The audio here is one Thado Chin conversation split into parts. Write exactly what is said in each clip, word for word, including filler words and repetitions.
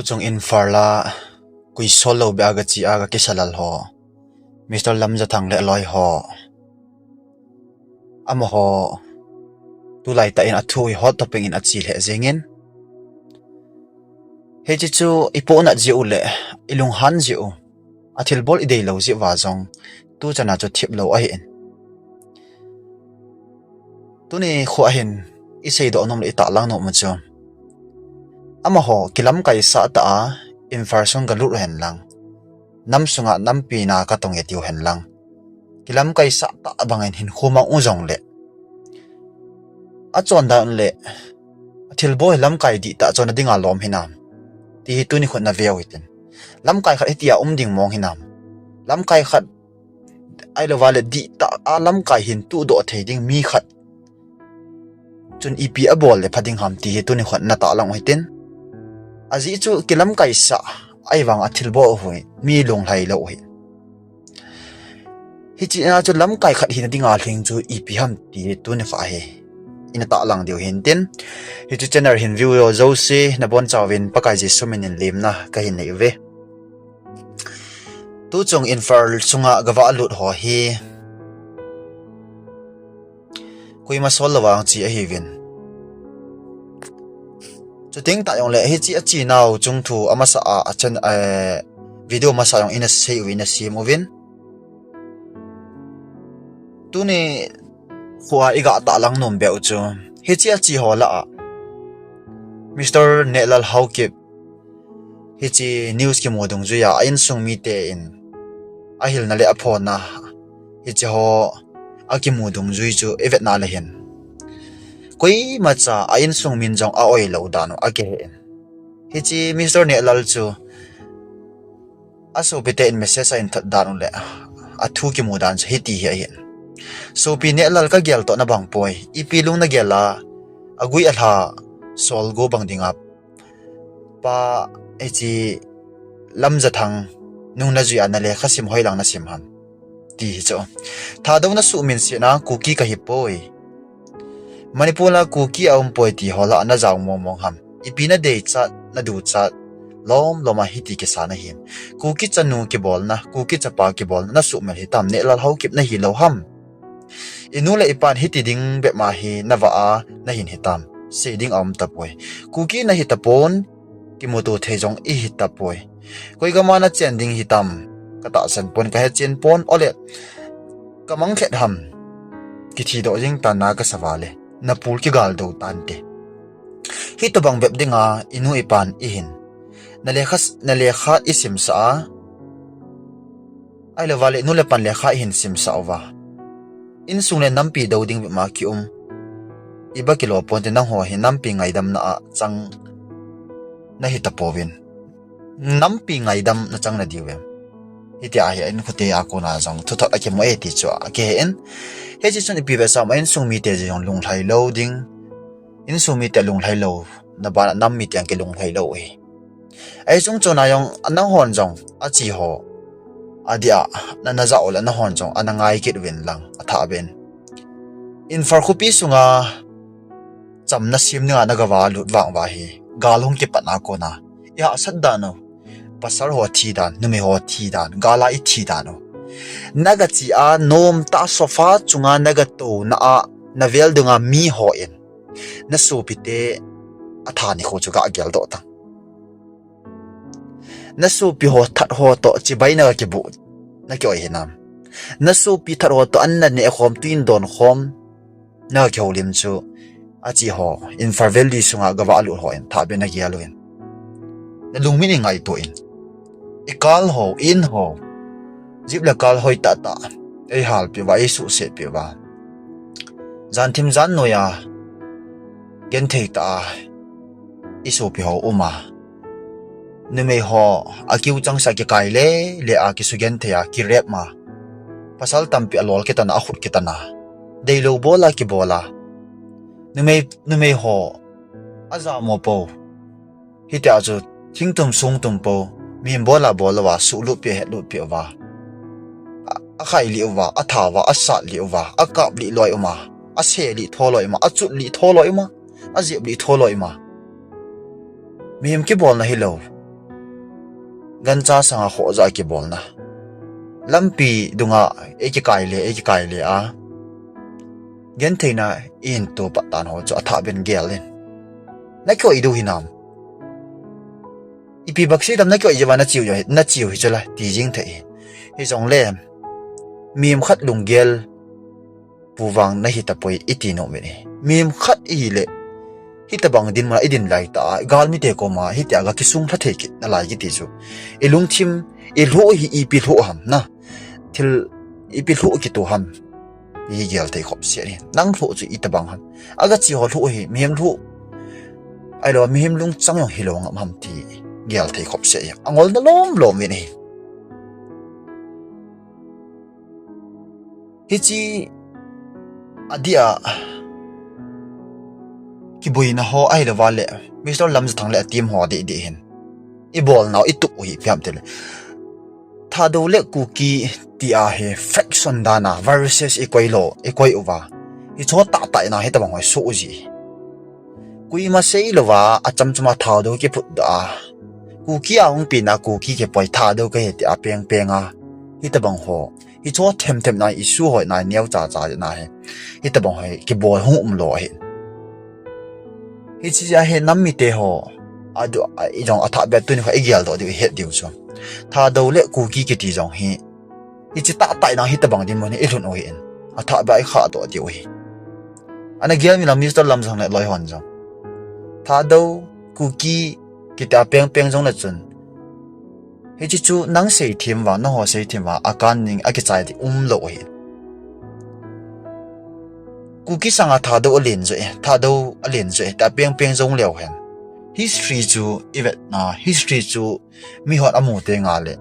Chung Imphal a, koi sol lou beh a gache a gakisa lal ho, Mister Lamjathang le aloi ho, amaho tulai tah in athu hi hot topping in ache lheh jengin, hiche chu ipohnat jeh u le ilunghan jeh u, athilbol ideilou jeh uva jong tuchan a chu thip lou ahin. Tuni kho ahin iseidoh nom le itahlang nom u chu, amaho kilamkaisah tah a Imphal sung galut u henlang, nam sunga nampi na katong e tiu henlang, kilamkaisah tah bangin hinkho mang u jongleh, achondan le athilbol hi lamkai dihtah chonna dinga lom hinam, ti hi tuni khun naveu hitin. Lamkai khat hitia um ding mong hinam? Lamkai khat, ahilouva le dihtah a lamkai hin tuhdoh thei ding mi khat chun ipi abol le pha ding ham ti hi tuni khun natahlang u hitin. Ajeh chu kilamkaisah, ahivang athilbol u hi mi lunglhai lou u hi. Hiche a chu lamkai khat hina dinga lhing chu ipi ham ti tuni kha hi ina tahlang diu hintin. Hiche channel hin view jouse nabonchauvin Pakai Jesu minin lemna kahin nei uve. Tuchung Imphal sunga gavalut ho hi koima sol louva che ahiuvin, chuteng tah jongle hiche achenau chungthu amasa a, a chan, eh, video masa jong ina sei u, ina sem uvin. Tuni kho a iga tahlang nom beh u chu, hiche ache ho lah a Mister Nehlal Haokip, hiche news kimu dungjuia a insung mite in ahilna le aphonna, hiche ho akimu dungjui chu ivetna le hin, koimacha a insung min jong a-oi lou dan u akihe in. Hiche Mister Nehlal chu asopite in message ahin thot dan u le athu kimu dan chu hiti hi ahin. Sopi Nehlal, kageltoh na bang poi. Ipi lung nagel a, agui alha, sol go bang dinga pa, hiche Lamjathang nung najui a nalekha sim hoilang nasim ham, ti hi chu. Thadou nasuhminsetna Kuki kahipoi, Manipur a Kuki aumpoi ti ho lah a najao mongmong ham? Ipi nadeichat, naduchat lomlom a hiti kisa nahim? Kuki chanu kibolna, Kuki chapa kibolna nasuhmil hitam, Nehlal Haokip nahilou ham? Inu le ipan hiti ding bep ma hi navah a nahin hitam? Sei ding aum tapoi. Kuki nahitapon, kimuto thei jong ihitapoi. Koi gam a nachen ding hitam, katahsan pon, kahechen pon, ole kamang khet ham? Kithidoh jing tan na kasa vale, napul kigaldou tante. Hitobang bep dinga inu ipan ihin, nalekha, nalekha isimsah a, ahilouva le nu le pan lekha ihin simsah uva, insung le nampi dou ding bep ma kium, iba kilo ponte. Nangho hi nampi ngaidamna a chang nahitapouvin, nampi ngaidam nachang nadiuvem? Hitia hi a inkhote a kona jong thuthot akimu e ti chu akihe in. Hiche chun ipi vetsam a insung mite jong lunglhai lou ding, insung mite lunglhai lou, nabana nam mite jong kilunglhai lou hi. Ahi chung chona jong nanghon jong ache ho adia na, najah u le nanghon jong ana ngai kit uvin lang, athah ben. Imphal khopi sunga chamna sem dinga nagavalut vang uva hi, gal hung kipatna kona ihahsat dan u, pasal ho thi dan, numei ho thi dan, gal a ithi dan u, nagache a nomtah sofa chunga nagatouna a navel dunga miho in nasopite atha nikho chu gageldoh tan. Nasopi ho that ho toh chibai nagakiboh, nakioi hinam? Nasopi that ho toh an naneh khom, twi nadon khom, nakihoulim chu, ache ho, Imphal Valley sunga gavalut ho in thahbeh nagel uvin, nalungmin ingaito in, ikal ho, i-in ho, jeep le kal hoitahtah eihalpeh uva, eisuhsetpeh uva, janthim jannoiya genthei tah a isopi ho uma, numei ho akiu changseh a kikai lele a, kisugenthei a, kirep ma, pasal tampi alol kitan a, akhut kitan a, deilou bol a kibol a, numei, numei ho ajamo pou, hitia chu thingtum songtum pou, mihem bol a bol louva, suhlutpeh hetlutpeh uva, a, akhailih uva, atha uva, asatlih uva, akaplih loi uma, aselih tho loi uma, achutlih tho loi uma, ajeplih tho loi uma, mihem kibolna hilou, Gancha sanga khoh ja kibolna. Lampi dunga eikikai le, eikikai le a. Gentheina ihin toh pat tan ho chu athah ben gel in. Nakihoi diu hinam. Ipi bang sei tam nakihoi jeh uva nachiu jo hi, nachiu hi chu la, ti jing thei hi. Hijongle, mihem khat lunggel pu vang nahi tapoi iti nom in ahi. Mihem khat ihile, hitobang dinmun a idin lai tah a, galmite koma, hitia ga kisung lha thei kit nalai kiti chu. Ilungthim, ilhuh hi ipi lhuh ham na. Thil ipi lhuh kito ham. Igel thei khop se ahi. Nang lhuh chu itobang ham. Aga chi ho lhuh hi, mihem lhuh. Ahilou, mihem lungchang jong hilou ngam ham ti. Gel thei khop se ahi. Angol na lom lom in ahi. Hiche adeh a kiboina ho ahilouva le, Mister Lamjathang le a team ho deh deh hin. Ibolnau itup u hi ipi ham tile. Thadou le Kuki tia hi faction dan a versus ikoi lou, ikoi uva. Hiche ho tahtah in a hitobang ho isoh ji. Koima seilouva, achamchama Thadou kiphutdoh a. Kuki a hung pina, Kuki kipoi Thadou kahi tia pengpeng a. Hitobang ho. Hiche ho themthem na issue ho na neocha cha na hi. Hitobang ho kibol hung umlou ahi. Hiche jeh a hi nam mite ho. Adu, a, ijong athah beh tuni kho igeldoh diu, ihet diu chu. Thadou le Kuki kiti jong hi. Hiche tahtah in a hitobang dinmun hi ilhun u ahin. Athah beh a ikhahdoh diu ahi. Ana gel mi la Mister Lamjathang le loi hon jong. Thadou, Kuki, kitia pengpeng jong le chun. Hiche chu nang seithem vang, nangho seithem vang, akan ning akichai ding umlou ahi. Kuki sanga Thadou alen joh e, Thadou alen joh e, tia pengpeng jong leu hen. History chu ivetna, history chu mihon amu teng le.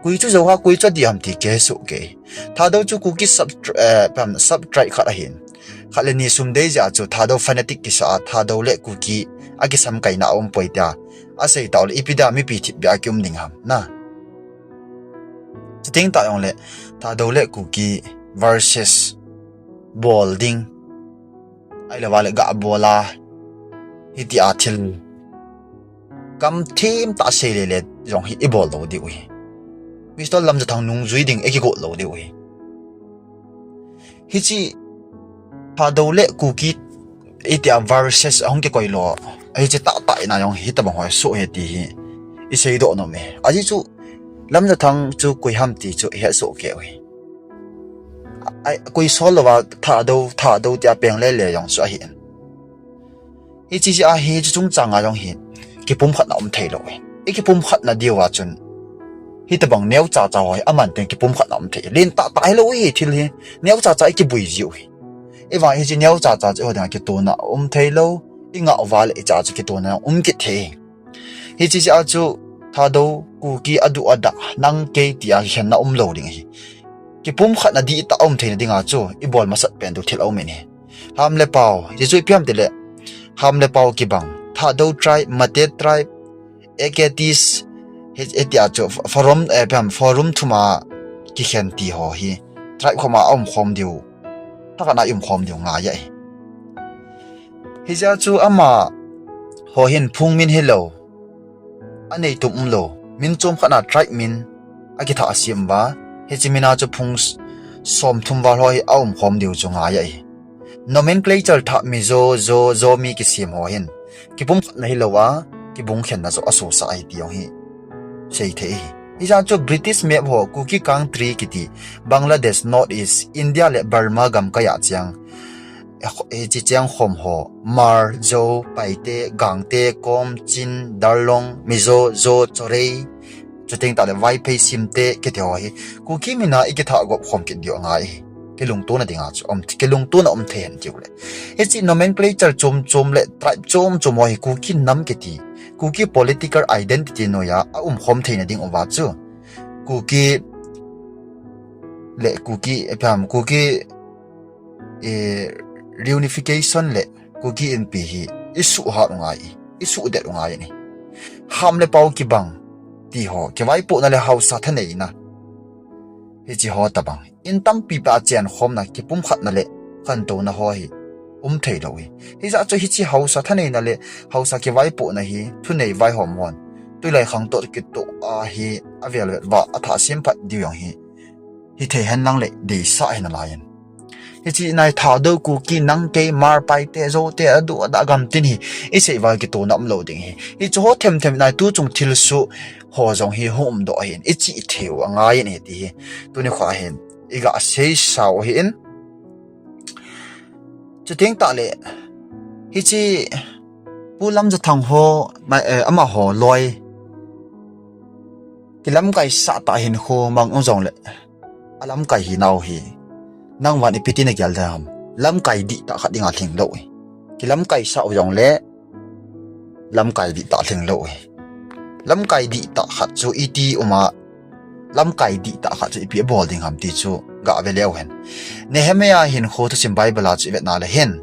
Koi chu jou ham, koi chu adih ham ti kihesoh kei. Thadou chu Kuki sub, eh, pam, sub tribe khat ahin. Khat le ni sum dei jeh a chu Thadou fanatic kisa a, Thadou le Kuki akisamkaina aumpoi tia. Asei tah le ipi dia mipi thipbeh a kium ding ham na. Chuteng tah jongle Thadou le Kuki versus bol ding. Ahilouva le gabol a. Hitia thil kamthim tah sei lele jong hi ibol lou diu ahi. Mister Lamjathang nungjui ding ikigot lou diu ahi. Hiche Thadou le Kuki itia versus ahung kikoi lou. Hiche tahtah in a jong hitobang ho isoh ahi ti hi iseidoh nom e. Ajeh chu Lamjathang chu koi ham ti chu ihetsoh kei u ahi. Ai, koi sol louva Thadou, Thadou tia peng lele jong chu ahin. Hiche jeh a hi, hiche chungchang a jong hi, kipumkhatna um theilou ahi. Ikipumkhatna diuva chun, hitobang neocha cha ho hi aman teng kipumkhatna um thei. Len tahtah hilou ahi thil hi, neocha cha ikibui jiu ahi. Ivang hiche neocha cha chu eiho dinga kitona um theilou, ingah uva le icha chu kitona um kit thei. Hiche jeh a chu Thadou, Kuki adu ada, nang kei tia kikhenna umlou ding ahi. Kipumkhatna dihtah aum theina dinga chu ibol masat pen diu thil aum in ahi. Ham le Pau, hiche chu ipi ham tile, Ham le Pau kibang, Thadou tribe, Mate tribe, Eketis, hitia chu forum, eh, ipi ham, forum thum a kikhen ti ho hi tribe khom a aumkhom diu, thakhat na iumkhom diu ngai ahi. Hijeh a chu amaho hin phung min hilou, aneitum umlou, min chom khat na tribe min akithah sem uva, hiche min a chu phung s-, somthum val ho hi aumkhom diu chu ngai ahi. Nomenclature thah Mizo, Zo, Zomi kisem ho hin kipumkhatna hilouva, kibungkhenna joh asosah ahi ti jong hi seithei ahi. Hijeh a chu British map ho Kuki country kiti, Bangladesh, North East, India le Burma gamkai a cheng, hiche cheng khom ho, Hmar, Zou, Paite, Gangte, Kom, Chin, Darlong, Mizo, Zo, Chorei, chuteng tah le Vaiphei, Simte kiti ho hi Kuki min a ikithah gop khom kit diu angai ahi. Kilungtona dinga chu um, kilungtona um thei hen tiu le. Hiche nomenclature chom chom le tribe chom chom ho hi Kuki nam kiti, Kuki political identity noiya aumkhom theina diuva chu Kuki le Kuki, eh, ipi ham, Kuki, eh, reunification le Kuki Inpi hi isuhhat u ngai, isuhdet u ngai ahi. Ham le Pau kibang ti ho, kivaipohna le haosa thaneina, hiche ho tobang in tampi pa chenkhomna, kipumkhatna le khantouna ho hi um theilou ahi. Hijeh a chu hiche haosa thaneina le haosa kivaipohna hi thunei vaihom hon Tulai khang toh kitoh a hi avel vet va athah sem phat diu jong hi hithei hen lang le deisah hi nalai in. Hiche nai Thadou, Kuki, Nangkei, Hmar, Paite, Zote, adu ada gam tin hi isei va kitoh na umlou ding hi. Hiche ho themthem nai tuchung thilsoh ho jong hi hung umdoh ahin, ichih thei u angai in ahi ti hi tuni kho hin iga seisau ahin. Chuteng tahle hiche Pu Lamjathang ho, amaho loi kilamkai sah tah hinkho mang u jongle, alamkai hinau hi nangvan ipi tin nagel ding ham? Lamkai dihtah khat dinga lhinglou hi. Kilamkai sah u jongle lamkai dihtah lhinglou hi. Lamkai dihtah khat chu iti uma, lamkai dihtah khat chu ipi abol ding ham ti chu gave leu hen. Nehemiah hinkho thusim Bible a chu ivetna le hin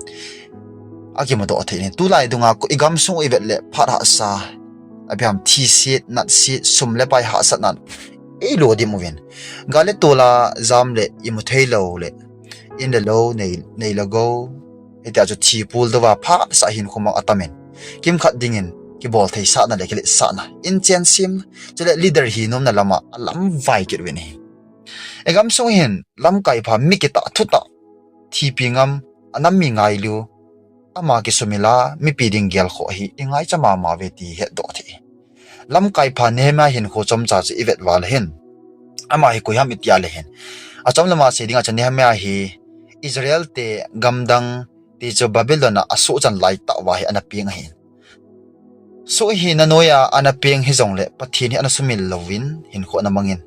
akimudoh thei in, tulai dunga igamsung ivet le phat hahsa, abiam thiset, natset, sum le pai hahsatnan eilo dim uvin, gal le tol a jam le imu theilou le, in le lou, nei le gou, hitia chu thi puldou va phatsah hinkho mang atamin, kimkhat dingin kibol thei sahna le kiletsahna, inchen sem, chule leader hi nomna lama alamvai kit uvin ahi. Igamsung hin lamkai pha, mi kitah thutah, thipi ngam, anam mi ngailu, ama kisumil a mipi ding gelkhoh hi ingaicha mama uve ti hetdoh thei. Lamkai pha Nehemiah hinkho chomcha chu ivet val hin, ama hi koi ham itia le hin, achom lama sei dinga chu Nehemiah hi Israel te gamdang ti chu Babylon a asohchan laitah uva hi ana peng ahin. Soh hi nanoiya ana peng hijongle Pathen hi ana sumil louvin hinkho ana mangin,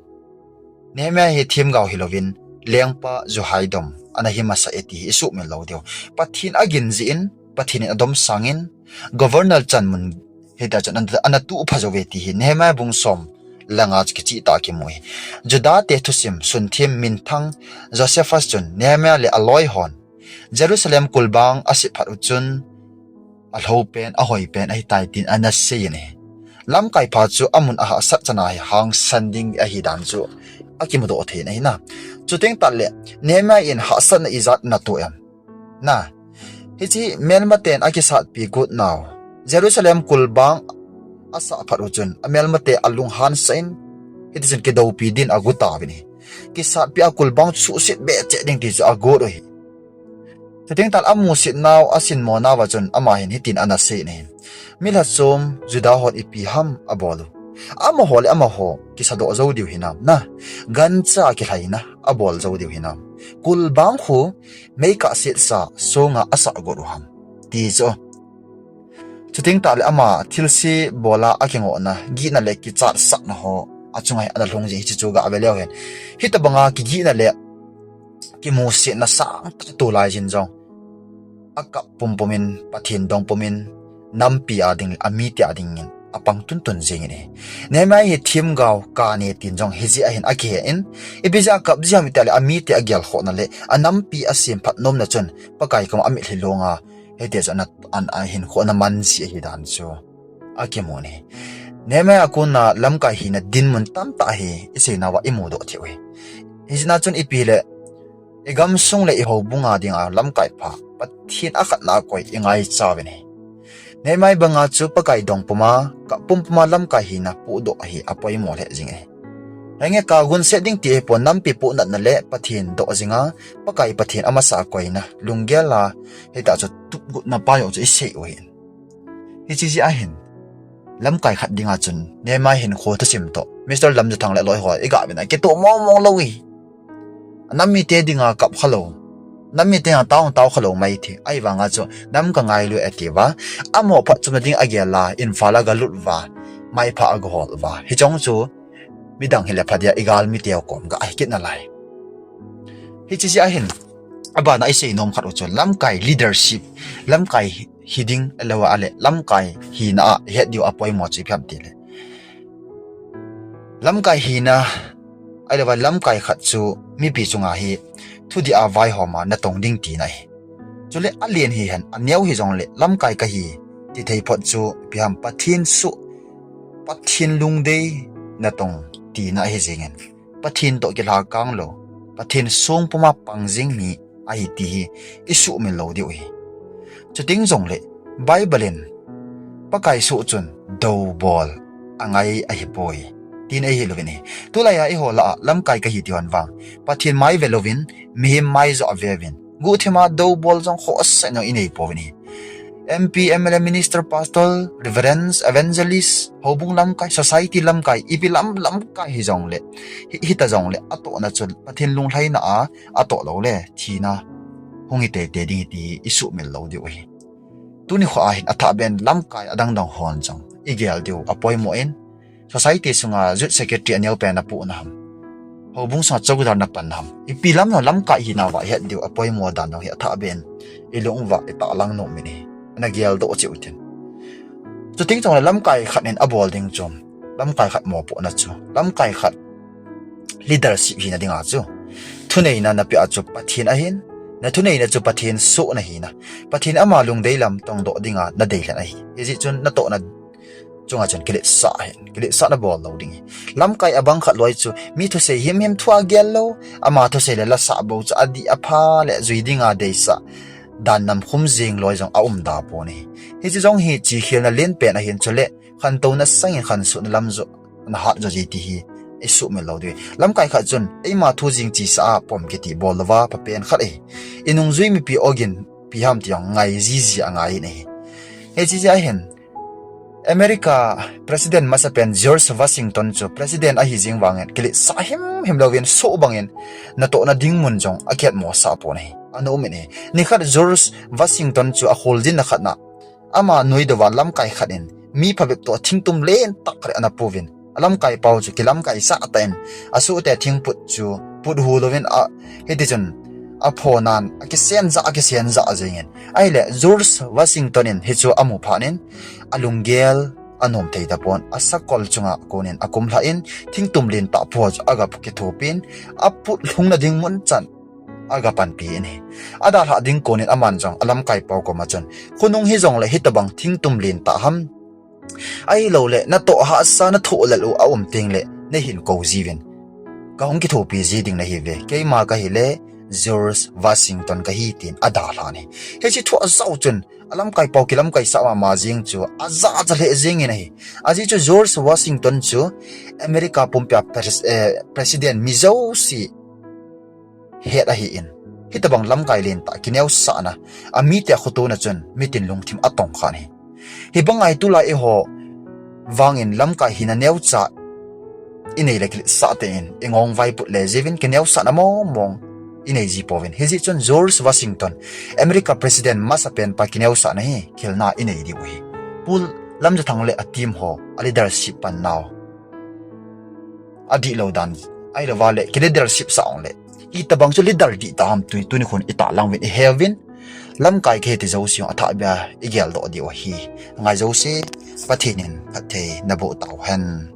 Nehemiah hi themgao hilouvin lengpa juhaidom ana hi masah e ti hi isuhmil lou diu. Pathen agin jeh in, Pathen in adomsangin, governor chanmun hitia chun ana tuh pha jouve ti hi Nehemiah bung som langa chu kichehtah a kimu hi. Judah te thusim sunthem minthang Josephus chun Nehemiah le aloi hon Jerusalem kulbang asep phat u chun alhou pen, ahoi pen ahitai tin ana sei in ahi. Lamkai pha chu amun ahahsat chana hi hangsan ding ahidan chu akimudoh thei in ahina. Chuteng tahle Nehemiah in hahsatna ijat natoh em? Na, hiche melmaten akisatpi got nau, Jerusalem kulbang asah phat u chun amelmate alunghansah in, hitichun kidoupi din agot tauvin ahi. Kisatpi a kulbang chu suhset behseh ding ti chu agot u ahi. Chuteng tahle amusit nau, asinmo nauva chun ama hin hitin ana sei in ahi. Mi lhachom Judah hon ipi ham abol u? Amaho le amaho kisadoh jou diu hinam, na, gancha kilhaina abol jou diu hinam? Kulbang khu meikah setsa songa asah got u ham, ti chu. Chuteng tahle ama thilse bola akingohna, gihna le kichatsahna ho achunga hi ana lhung jeh hiche chu gave leu hen. Hitobanga kigihna le kimusetna sangtah tolai jin jong akap pumpum in, Pathen dong pumin, nampi a ding le amite a dingin apang tuntun jengin ahi. Nehemiah hi themgao kane tin jong hijeh ahin akihe in, ipi jeh a kap jeh ham itile amite agelkhohna le anampi asemphat nomna chun Pakai koma amitlhi longa, hiti chun ana, ana hinkho ana man jeh ahidan chu akimun ahi. Nehemiah a kona lamkai hina dinmun tamtah hi iseinauva imudoh thei u ahi. Hijeh a chun ipi hile, igamsung le ihoubunga dinga lamkai pha, Pathen akhatna a koi ingaichauvin ahi. Nehemiah banga chu Pakai dong puma, kap pumpuma lamkai hina pohdoh hi apoimo lheh jeng ahi. Henge, kagunset ding ti ahipon, nampi pohnatna le Pathen doh jinga, Pakai Pathen amasa a koina, lunggel a, hitah chu tupgotna pa joh chu isei u ahin. Hiche jeh ahin, lamkai khat dinga chun Nehemiah hinkho thusim toh Mister Lamjathang le aloiho igavin a kitoh mongmong lou ahi. Nam mite dinga kap khalou, nam mite dinga tao tao khalou maithei. Ahivanga chu nam kangailu e atiuva, amaho phatchomna ding agel a Imphal a agalut uva, maipha agahol uva, hicheng chu midang hile phadia igalmiteu kom gahi kit nalai. Hiche jeh ahin, abana isei nom khat u chu lamkai leadership, lamkai hiding ahiloule lamkai hina a ihet diu apoimo chu ipi ham tile, lamkai hina, ahilouva lamkai khat chu mipi chunga hi thudih a vaihoma natong ding tina ahi. Chule alen hihen, aneo hijongle lamkai kahi tithei phot chu ipi ham, Pathen soh, Pathen lungdei natong tina ahi jengin, Pathen toh kilhakang lou, Pathen songpuma pang jeng mi ahi ti hi isuhmil lou diu ahi. Chuteng jongle Bible in Pakai soh chun doubol angai ahipoi. Tin eihilouvin ahi. Tulai a eiho lah a lamkai kahi ti hon vang, Pathen mai velouvin, mihem mai joh veuvin, guhthima doubol jong khohsah jong inei pouvin ahi. M P, M L A, minister, pastor, reverends, evangelist, houbung lamkai, society lamkai, ipi lam lamkai hijongle, hi, hita jongle, atohna chu Pathen lunglhaina a atoh loule thina hung hi teitei ding ahi ti isuhmil lou diu ahi. Tuni kho a hin athahbeh in lamkai adangdang hon jong igel diu apoimo in, society sunga youth secretary aneopen napohna ham, houbung sunga chowkidar napanna ham, ipi lam jong lamkai hina uva ihet diu apoimo dan jong hi athahbeh in ilung uva itahlang nom in ahi. Ana geldoh cheh utin. Chuteng jongle lamkai khat in abol ding chu, lamkai khat mopohna chu, lamkai khat leadership hina dinga chu thuneina napeh a chu Pathen ahin, nathuneina chu Pathen sohna hina, Pathen ama lungdei lam tongdoh dinga nadeilhen ahi. Hijeh chun natohna chunga chun kiletsah hin, kiletsah nabol lou ding ahi. Lamkai abang khat loi chu mi thusei himhim thua gel lou, ama thusei le lasah bou chu adih apha le jui dinga deisah dan namkhum jeng loi jong aumda pon ahi. Hiche jong hi chihkhelna lenpen ahin, chule khantouna sangin khansohna lam joh nahat jo ji ti hi isuhmil lou diu. Lamkai khat chun eima thu jing chesa a pom kiti bol louva phapen khat ahi. Inungjui mipi ogin pi ham ti jong ngai jiji angai in ahi. Hiche jeh a hin America President masapen George Washington chu President ahi jeng vangin kiletsah himhim louvin soh bangin natohna ding mun jong akihetmosah pon ahi. Ana um in ahi. Nikhat George Washington chu akholjinna khat na ama noidouva lamkai khat in mi phabep toh thingtum lentah khat ana pouvin, alamkai pau chu kilamkai sah tah in, asohte thingput chu put hu louvin a, hitichun aphonan akisen jah, akisen jah jengin. Ahile George Washington in hichu amu phat in alunggel anom thei tapon, asakol chunga konin akumlhah in, thingtum lentah pau chu aga kithopin, aput lhungna ding mun chan aga panpi in ahi. Adalhah ding konin aman jong alamkai pau koma chun, khonung hijongle hitobang thingtum lentah ham, ahiloule natoh hahsa nathoh lel u aum tengle neihin kou jiuvin, kahung kithopi ji ding nahiuve, keima kahile George Washington kahi, tin adalhan ahi. Hiche thu ajah u chun alamkai pau kilamkai sah mama jeng chu ajahcha lheh jengin ahi. Ajeh chu George Washington chu America pumpia pres-, eh, President mi jouse het ahin, hitobang lamkai lentah kineosahna, amite akhotona chun mitin lungthim atongkhan ahi. Hibanga hi tulai eiho vangin lamkai hina neocha inei le kiletsah tah in ingong vaiput le jiuvin kineosahna mongmong inei ji pouvin. Hijeh chun George Washington, America President masapen pa kineosahna hi khelna inei diu ahi. Pu Lamjathang le a team ho a leadership pan nau adihlou dan, ahilouva le ki leadership sah ong le itobang chu leader dihtah ham ti tuni khun itahlang uvin iheuvin, lamkai kahi ti jouse jong athahbeh a igeldoh diu ahi. Ngai jouse Pathen in phatthei naboh tauhen.